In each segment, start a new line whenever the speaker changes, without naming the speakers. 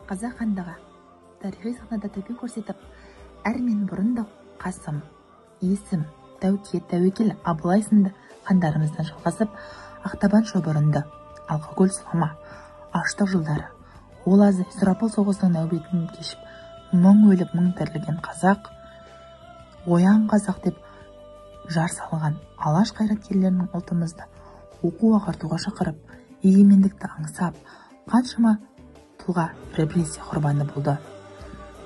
Қазақ хандығы тарихи сахнада төпе көрсетіп, әрмен бұрын да Қасым, Есім, Тәуке, Тәуекел, Абылай сынды хандарымыздан жалғасып, Ақтабан шоғырынды, алкоголь сұлама, аштық жылдары, ол азы сұрапыл соғыстың нәубетін кешіп, мың өліп, мың тірілген қазақ, оян қазақ деп жар салған алаш қайраткерлерінің ұлтымызды оқу ағартуға шақырып, егемендікті аңсап, қаншама тұлға репрессия құрбаны болды.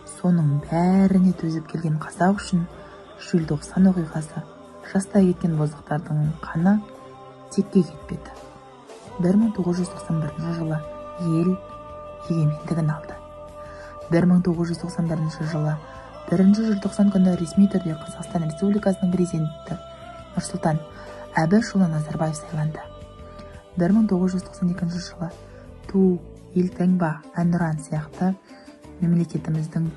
Соның бәріне төзіп келген қазақ үшін желтоқсан оқиғасы жастай кеткен боздақтардың қаны текке кетпеді. 1991 жылы ел егемендігін алды. 1991 жылы 1 желтоқсан күні ресми түрде Қазақстан Республикасының президенті Нұрсұлтан Әбішұлы Назарбаев сайланды. 1992 жылы Ту, Елтаңба, Әнұран сияқты мемлекетіміздің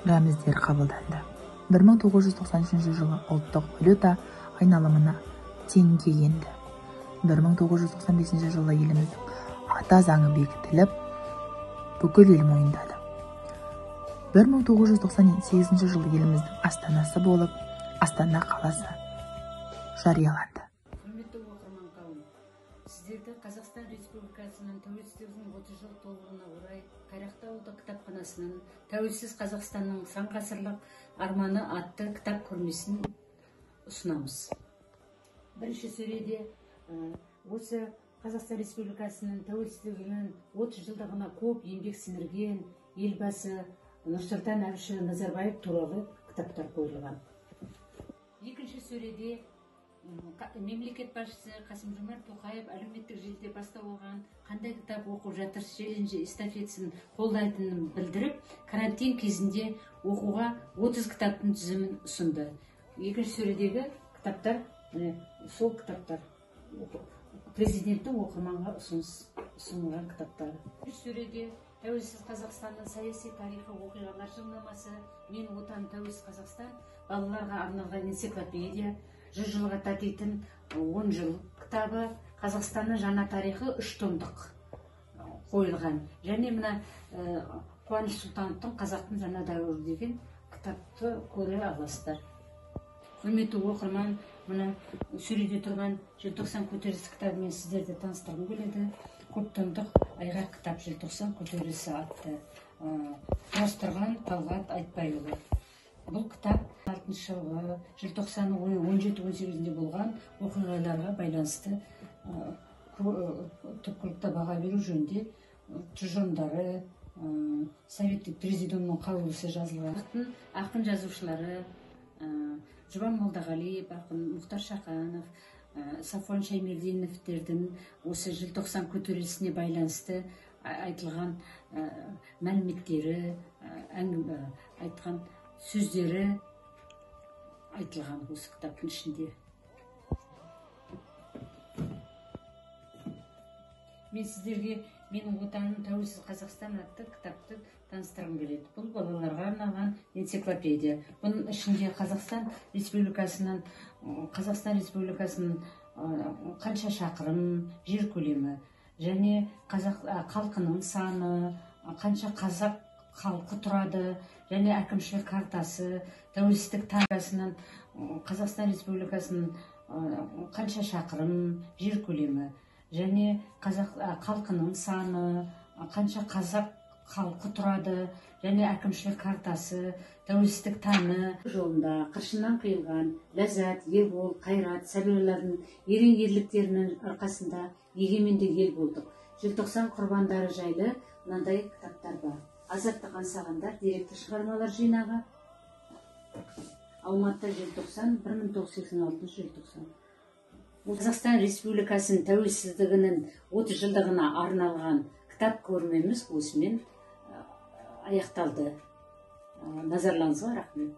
рәміздері қабылданды. 1993 жылы ұлттық валюта айналымына теңге енді. 1995 жылы еліміздің ата заңы бекітіліп, бүкіл ел мойындады. 1998 жылы еліміздің астанасы болып, Астана қаласы жарияланды.
Құрметті оқырман қауым, сіздерді Қазақстан Республикасының тәуелсіздігінің 30 жыл толуына орай Қайрақты ауылдық кітапханасының Тәуелсіз Қазақстанның сан ғасырлық арманы атты кітап көрмесін ұсынамыз. Бірінші сөреде осы Қазақстан Республикасының тәуелсіздігінің 30 жылдығына көп еңбек сіңірген елбасы Нұрсұлтан Әбішұлы Назарбаев туралы кітаптар қойылған. Екінші сөреде мемлекет басшысы Қасым-Жомарт Тоқаев әлеуметтік желіде бастау алған қандай кітап оқып жатыр челленджі эстафетасын қолдайтынын білдіріп, карантин кезінде оқуға 30 кітаптың тізімін ұсынды. Екінші сөредегі кітаптар, сол кітаптар президенттің оқырманға ұсынылған кітаптары. Үшінші сөреде Тәуелсіз Қазақстанның саяси тарихы оқиғалар жылнамасы, Мен Отан Тәуелсіз Қазақстан, балаларға арналған энциклопедия, 100 жылға татитын 10 жыл кітабы, Қазақстанның жаңа тарихы 3 томдық қойылған. Және мына Қуаныш Сұлтановтың Қазақтың жаңа дәуірі деген кітапты көре аласыздар. Құрметті оқырман, мына сөреде тұрған Желтоқсан көтерілісі кітабымен сіздерді таныстырғым келеді. Көп томдық айғақ кітап Желтоқсан көтерілісі атты құрастырған Талғат Айтбайұлы. Бұл кітап 6 жылғы желтоқсанның 17-18-інде болған оқиғаларға байланысты түпкілікті баға беру жөнінде тұжырымдары, Советтік президиумның қаулысы жазылған. Ақын жазушылары Жұбан Молдағалиев, ақын Мұхтар Шаханов, Сафуан Шаймерденовтердің осы желтоқсан көтерілісіне байланысты айтылған мәліметтері, айтқан сөздері айтылған осы кітаптың ішінде. Мен сіздерге Менің Отаным Тәуелсіз Қазақстан атты кітапты таныстырғым келеді. Бұл балаларға арналған энциклопедия. Бұның ішінде Қазақстан Республикасының қанша шақырым жер көлемі және қазақ халқының саны, қанша қазақ халқы тұрады және әкімшілік картасы, тәуелсіздік таңбасының Қазақстан Республикасының қанша шақырым жер көлемі және қазақ халқының саны, қанша қазақ халқы тұрады және әкімшілік картасы, тәуелсіздік таңы жолында қыршыннан қиылған Ләззат, Ербол, Қайрат, Сәбилалардың ерен ерліктерінің арқасында егеменді ел болдық. Желтоқсан құрбандары жайлы мынандай кітаптар бар. Азаттық аңсағандар деректі шығармалар жинағы. Алматы желтоқсан 1986 желтоқсан. Қазақстан Республикасының тәуелсіздігінің 30 жылдығына арналған кітап көрмеміз осымен аяқталды. Назарларыңызға рахмет.